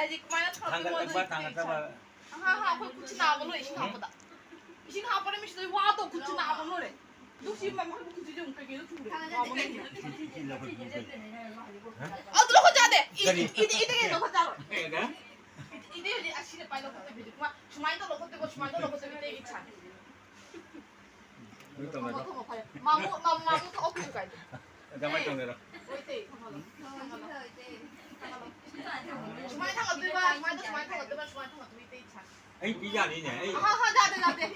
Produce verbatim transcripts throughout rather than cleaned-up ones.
ꯍꯧꯖꯤꯛ ꯀꯃꯥꯏꯅ ꯊꯥꯡꯒꯠꯂꯛꯄ, ꯊꯥꯡꯒꯠꯇꯕ꯫ ꯑꯍꯥ, ꯑꯍꯥ, ꯑꯩꯈꯣꯏ ꯈꯨꯠꯁꯤ ꯅꯥꯕ ꯂꯣꯏꯔꯦ, ꯏꯁꯤꯡ ꯍꯥꯞꯄꯗ꯫ ꯏꯁꯤꯡ ꯍꯥꯞꯄꯗ ꯃꯤꯁꯤꯗ ꯋꯥꯗꯣ ꯈꯨꯠꯁꯤ ꯅꯥꯕ ꯂꯣꯏꯔꯦ꯫ ꯑꯗꯨ ꯁꯤ ꯃꯃꯥ ꯈꯨꯠꯁꯤꯁꯨ ꯑꯃꯨꯛ ꯀꯩꯀꯩꯅꯣ ꯊꯨꯔꯦ꯫ ꯊꯥꯡꯒꯠꯂꯛꯄ꯫ ꯑꯗꯨ ꯂꯧꯈꯠ ꯌꯥꯗꯦ꯫ ꯏ-, ꯀꯔꯤ? ꯏꯗꯤ, ꯏꯗꯤ ꯀꯩꯅꯣ ꯂꯧꯈꯠ ꯌꯥꯔꯣꯏ꯫ ꯀꯩ ꯍꯥꯏꯒꯦ? ꯏꯗꯤ ꯍꯧꯖꯤꯛ ꯑꯁꯤꯅ ꯄꯥꯏ ꯂꯧꯈꯠꯇꯕꯤꯗ꯫ ꯁꯨꯃꯥꯏꯅ ꯇꯧ ꯂꯧꯈꯠꯇꯣꯏꯕ, ꯁꯨꯃꯥꯏꯅ ꯇꯧ ꯂꯧꯈꯠꯇꯣꯏꯕ, ꯏꯇꯩꯒꯤ ꯏꯁꯥ꯫ ꯅꯣꯏ ꯇꯧꯅꯔꯣ꯫ ꯊꯝꯃꯣ, ꯊꯝꯃꯣ, ꯐꯔꯦ꯫ ꯃꯥꯃꯨ, ꯃꯥꯃꯨ, ꯃꯥꯃꯨ ꯊꯣꯛꯑꯣ, ꯀꯩꯁꯨ ꯀꯥꯏꯗꯦ꯫ ꯑꯗꯨꯃꯥꯏꯅ ꯇꯧꯅꯔꯣ꯫ ꯍꯣꯏ, ꯏꯇꯩ, ꯊꯝꯃꯣ, ꯊꯝꯃꯣ꯫ ꯁꯨꯃꯥꯏꯅ ꯊꯥꯡꯒꯠꯇꯣꯏꯕ, ꯁꯨꯃꯥꯏꯅ, ꯁꯨꯃꯥꯏꯅ ꯊꯥꯡꯒꯠꯇꯣꯏꯕ, ꯁꯨꯃꯥꯏꯅ ꯊꯥꯡꯒꯠꯇꯣꯏꯕ, ꯏꯇꯩ ꯏꯁꯥ꯫ ꯑꯩ ꯄꯤ ꯌꯥꯅꯤꯅꯦ, ꯑꯩ꯫ ꯑꯍꯥ, ꯑꯍꯥ, ꯌꯥꯗꯦ, ꯌꯥꯗꯦ꯫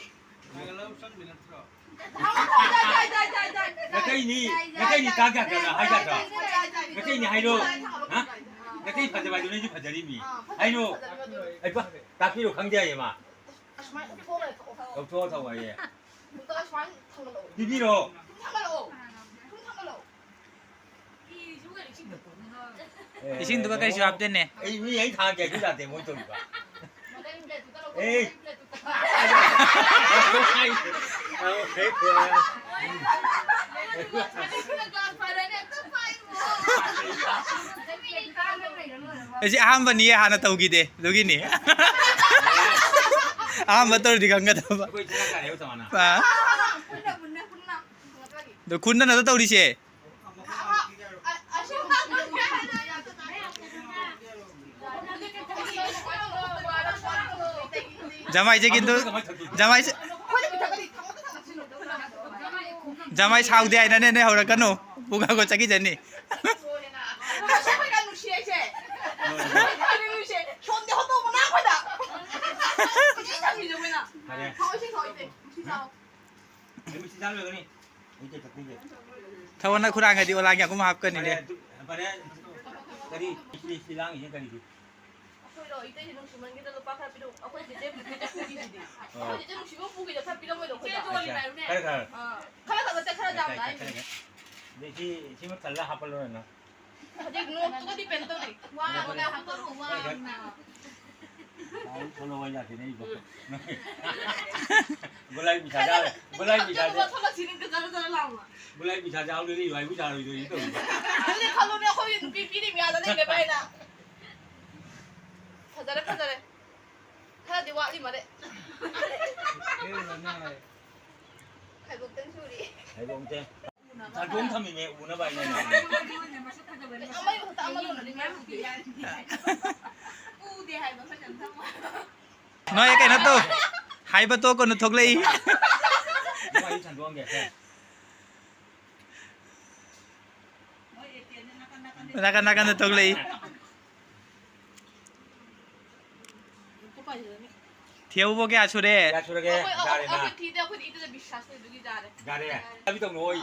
ꯊꯝꯃꯣ, ꯊꯝꯃꯣ, ꯌꯥꯏ, ꯌꯥꯏ, ꯌꯥꯏ, ꯌꯥꯏ, ꯌꯥꯏ, ꯌꯥꯏ, ꯅꯥꯇꯩꯅꯤ, ꯌꯥꯏ, ꯌꯥꯏ, ꯅꯥꯇꯩꯅꯤ ꯌꯥꯏ, ꯇꯥꯛ ꯌꯥꯗ꯭ꯔꯥ? ꯌꯥꯏ, ꯍꯥꯏ ꯌꯥꯗ꯭ꯔꯥ? ꯌꯥꯏ, ꯌꯥꯏ, ꯌꯥꯏ, ꯌꯥꯏ, ꯅꯥꯇꯩꯅꯤ ꯍꯥꯏꯔꯣ꯫ ꯌꯥꯏ, ꯊꯝꯃꯣ, ꯍꯥ? ꯊꯝꯃꯣ, ꯌꯥꯏ꯫ ꯅꯥꯇꯩ ꯐꯖꯕ ꯍꯥꯏꯗꯨꯅ ꯑꯩꯁꯨ ꯐꯖꯔꯤꯃꯤ꯫ ꯑꯥ, ꯐꯖꯔꯤ, ꯍꯥꯏꯔꯣ꯫ ꯐꯖꯔꯤ, ꯐꯖꯔꯤ꯫ ꯑꯩ ꯄ-, ꯇꯥꯛꯄꯤꯔꯣ, ꯈꯪꯗꯦ ꯍꯥꯏꯌꯦ ꯃꯥ꯫ ꯑꯁꯨꯃꯥꯏꯅ ꯎꯞꯊꯣꯛꯑꯒ ꯊꯣꯛꯑꯣ꯫ ꯂꯧꯊꯣꯛꯑꯣ, ꯊꯣꯛꯑꯣ, ꯍꯥꯏꯌꯦ꯫ ꯎꯞꯊꯣꯛꯑꯒ ꯁꯨꯃꯥꯏꯅ ꯊꯥꯡꯒꯠꯂꯛꯑꯣ꯫ ꯄꯤꯕꯤꯔꯣ꯫ ꯁꯨꯝ ꯊꯥꯡꯒꯠꯂꯛꯑꯣ꯫ ꯁꯨꯝ ꯊꯥꯡꯒꯠꯂꯛꯑꯣ꯫ ꯑꯦ, ꯏꯁꯤꯡꯗꯨꯒ ꯀꯩꯁꯨ ꯍꯥꯞꯇꯦꯅꯦ꯫ ꯑꯩ ꯃꯤ ꯑꯩ ꯊꯥꯡꯒꯦ ꯍꯥꯏꯁꯨ ꯌꯥꯗꯦ ꯃꯣꯏ ꯇꯧꯔꯤꯕ꯫ ꯑꯦ꯫ ꯑꯩꯁꯦ ꯑꯍꯥꯟꯕꯅꯤꯌꯦ, ꯍꯥꯟꯅ ꯇꯧꯈꯤꯗꯦ, ꯑꯗꯨꯒꯤꯅꯤ꯫ ꯑꯍꯥꯟꯕ ꯇꯧꯔꯗꯤ ꯈꯪꯒꯗꯕ꯫ ꯑꯩꯈꯣꯏ ꯏꯆꯤꯟ ꯏꯅꯥꯎ ꯀꯌꯥꯅꯦꯕ ꯇꯧꯕꯅ? ꯑꯥ꯫ ꯑꯗꯣ ꯈꯨꯟꯗ ꯅꯠꯇ ꯇꯧꯔꯤꯁꯦ꯫ ꯖꯃꯥꯏꯁꯦ ꯀꯤꯟꯇꯨ, ꯖꯃꯥꯏꯁꯦ, ꯖꯃꯥꯏ ꯁꯥꯎꯗꯦ ꯍꯥꯏꯅꯅꯦ, ꯅꯣꯏ ꯍꯧꯔꯛꯀꯅꯨ꯫ ꯄꯨꯡ ꯑꯥ ꯆꯠꯈꯤꯖꯅꯤ꯫ ꯐꯔꯦ꯫ ꯊꯑꯣꯅ ꯈꯨꯔꯥꯡꯒꯗꯤ ꯑꯣꯂꯥꯡꯒꯤ ꯑꯒꯨꯝ ꯍꯥꯞꯀꯅꯤꯅꯦ꯫ ꯐꯔꯦ, ꯑꯗꯨ, ꯐꯔꯦ, ꯀꯔꯤ? ꯁꯤ, ꯁꯤ ꯂꯥꯡꯉꯤꯁꯦ ꯀꯔꯤꯒꯤ? ꯑꯩꯈꯣꯏꯔꯣ, ꯏꯇꯩꯁꯦ ꯅꯨꯡꯁꯤꯃꯟꯒꯤꯗ ꯂꯨꯄꯥ ꯈꯔ ꯄꯤꯔꯛꯎ꯫ ꯑꯩꯈꯣꯏ ꯆꯦꯆꯦ ꯄꯨꯈꯤꯗ ꯄꯨꯈꯤꯁꯤꯗꯤ꯫ ꯑꯣ꯫ ꯑꯩꯈꯣꯏ ꯆꯦꯆꯦ ꯅꯨꯡꯁꯤꯕ ꯄꯨꯈꯤꯗ ꯈꯔ ꯄꯤꯔꯝꯃꯣꯏꯗꯣ ꯑꯩꯈꯣꯏꯗ? ꯑꯠꯆꯥ, ꯈꯔ, ꯈꯔ꯫ ꯑꯥ, ꯈꯔ ꯈꯛ ꯅꯠꯇꯦ, ꯈꯔ ꯌꯥꯝꯅ ꯍꯥꯏꯅꯤ꯫ ꯈꯔ, ꯈꯔ꯫ ꯑꯗꯩ ꯁꯤ, ꯁꯤꯃ ꯊꯜꯂ ꯍꯥꯞꯄ ꯂꯣꯏꯔꯦ ꯅꯪ꯫ ꯍꯧꯖꯤꯛ ꯅꯣꯠꯇꯨꯒ depend ꯇꯧꯔꯦ꯫ ꯋꯥ ꯑꯃꯅ ꯍꯥꯞꯄꯛꯑꯣ, ꯋꯥ ꯑꯃꯅ꯫ ꯊꯣꯛꯂꯛꯑꯣ ꯌꯥꯗꯦꯅꯦ ꯑꯩꯕꯣ꯫ ꯒꯨꯂꯥꯏ ꯄꯤꯁꯥꯁꯦ, ꯒꯨꯂꯥꯏ ꯄꯤꯁꯥꯁꯦ꯫ ꯊꯣꯛꯂꯛꯁꯤꯅꯦ, ꯖꯔ ꯖꯔ ꯂꯥꯎꯅ꯫ ꯒꯨꯂꯥꯏ ꯄꯤꯁꯥꯁꯦ ꯍꯧꯗꯗꯤ ꯏꯕꯥꯏꯕꯨ ꯆꯥꯔꯣꯏꯗꯣꯏꯅꯤ ꯇꯧꯔꯤꯁꯦ꯫ ꯑꯗꯨꯗꯤ ꯈꯜꯂꯨꯅꯦ, ꯑꯩꯈꯣꯏ ꯅꯨꯄꯤ ꯄꯤꯔꯤ ꯃꯌꯥꯗ ꯂꯩꯔꯦ ꯚꯥꯏꯅ꯫ ꯐꯖꯔꯦ, ꯐꯖꯔꯦ꯫ ꯈꯔꯗꯤ ꯋꯥꯠꯂꯤ ꯃꯥꯜꯂꯦ꯫ ꯈꯥꯏꯕꯣꯛꯇꯪ ꯁꯨꯔꯤ꯫ ꯍꯩꯕꯣꯡꯁꯦ ꯆꯥꯛꯊꯣꯡ ꯊꯝꯃꯤꯅꯦ, ꯎꯅꯕ ꯍꯥꯏꯅ꯫ ꯑꯃ ꯈꯛꯇ ꯑꯃ ꯂꯧꯅꯔꯤ ꯃꯌꯥꯝ ꯎꯗꯦ ꯍꯥꯏꯕ ꯐꯖꯅ ꯊꯝꯃꯣ꯫ ꯅꯣꯏ ꯀꯩꯅꯣ ꯇꯧ꯫ ꯍꯥꯏꯕ ꯇꯣꯛꯀꯅꯨ, ꯊꯣꯛꯂꯛꯏ꯫ ꯅꯨꯡꯉꯥꯏꯔꯤ ꯁꯟꯗꯣꯛꯑꯝꯒꯦ, ꯁꯦ꯫ ꯅꯥꯀꯟ ꯅꯥꯀꯟꯗ ꯊꯣꯛꯂꯛꯏ꯫ ꯊꯤꯍꯧꯕ ꯀꯌꯥ ꯁꯨꯔꯦ? ꯀꯌꯥ ꯁꯨꯔꯒꯦ? ꯑꯩꯈꯣꯏ, ꯑꯩꯈꯣꯏ, ꯌꯥꯔꯦꯅ꯫ ꯑꯩꯈꯣꯏ ꯊꯤꯗꯦ, ꯑꯩꯈꯣꯏꯗꯤ ꯏꯗꯨꯗ ꯕꯤꯁ꯭ꯋꯥꯁ ꯂꯩꯕꯒꯤ ꯌꯥꯔꯦ꯫ ꯌꯥꯔꯦ꯫ ꯆꯥꯕꯤ ꯇꯧꯅꯨ, ꯍꯣꯏ꯫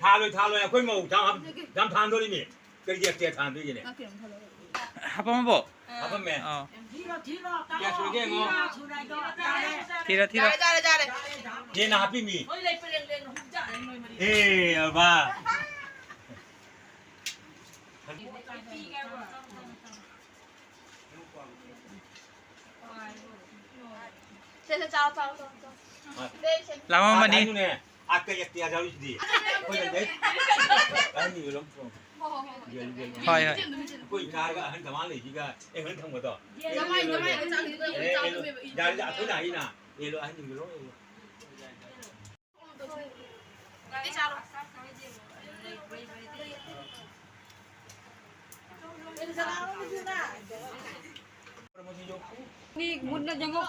ꯊꯥꯜꯂꯣꯏ, ꯊꯥꯜꯂꯣꯏ, ꯑꯩꯈꯣꯏ ꯃꯧ ꯆꯥ ꯍꯥꯞ-, ꯌꯥꯝ ꯊꯥꯟꯗꯣꯔꯤꯃꯤ꯫ ꯀꯔꯤꯒꯤ ꯑꯦꯛꯁꯇ꯭ꯔꯥ ꯊꯥꯟꯗꯣꯏꯒꯤꯅꯦ? ꯍꯥꯄꯝꯃꯕꯣ? ꯍꯥꯄꯝꯃꯦ꯫ ꯑꯥ꯫ ꯀꯌꯥ ꯁꯨꯔꯒꯦ ꯌꯦꯡꯉꯣ꯫ ꯊꯤꯔꯣ, ꯊꯤꯔꯣ꯫ ꯌꯥꯔꯦ, ꯌꯥꯔꯦ, ꯌꯥꯔꯦ꯫ ꯍꯦꯟꯅ ꯍꯥꯞꯄꯤꯃꯤ꯫ ꯑꯦ, ꯑꯕꯥ꯫ ꯁꯦ, ꯁꯦ, ꯆꯥꯔꯣ, ꯆꯥꯔꯣ, ꯆꯥꯔꯣ, ꯆꯥꯔꯣ꯫ ꯂꯥꯝꯃꯝꯃꯅꯤ꯫ ꯑꯥ, ꯀꯩ ꯑꯦꯛꯇꯤ ꯌꯥꯎꯔꯤꯁꯤꯗꯤ? ꯑꯩꯈꯣꯏ ꯂꯝꯗꯩ ꯑꯍꯟꯁꯤꯡꯗꯣ ꯂꯣꯏ ꯄꯨꯊꯣꯛꯑꯣ꯫ ꯍꯣꯏ, ꯍꯣꯏ꯫ ꯌꯦꯜꯂꯨ, ꯌꯦꯜꯂꯨ꯫ ꯍꯣꯏ, ꯍꯣꯏ꯫ ꯑꯩꯈꯣꯏ ꯏꯆꯥꯒ ꯑꯍꯟ ꯀꯃꯥꯏꯅ ꯂꯩꯁꯤꯒ? ꯑꯦ, ꯍꯣꯏ ꯊꯝꯕꯗꯣ꯫ ꯖꯃꯥꯏ, ꯖꯃꯥꯏ, ꯆꯥꯛ ꯌꯦꯜꯂꯨ, ꯌꯦꯜꯂꯨ꯫ ꯌꯥꯔꯦ, ꯑꯩꯈꯣꯏꯅ ꯍꯥꯏꯅ꯫ ꯌꯦꯜꯂꯨ, ꯑꯍꯟꯁꯤꯡꯗꯣ ꯂꯣꯏ ꯌꯦꯜꯂꯨ꯫ ꯃꯤ ꯃꯨꯟꯅ ꯌꯦꯡꯉꯣ꯫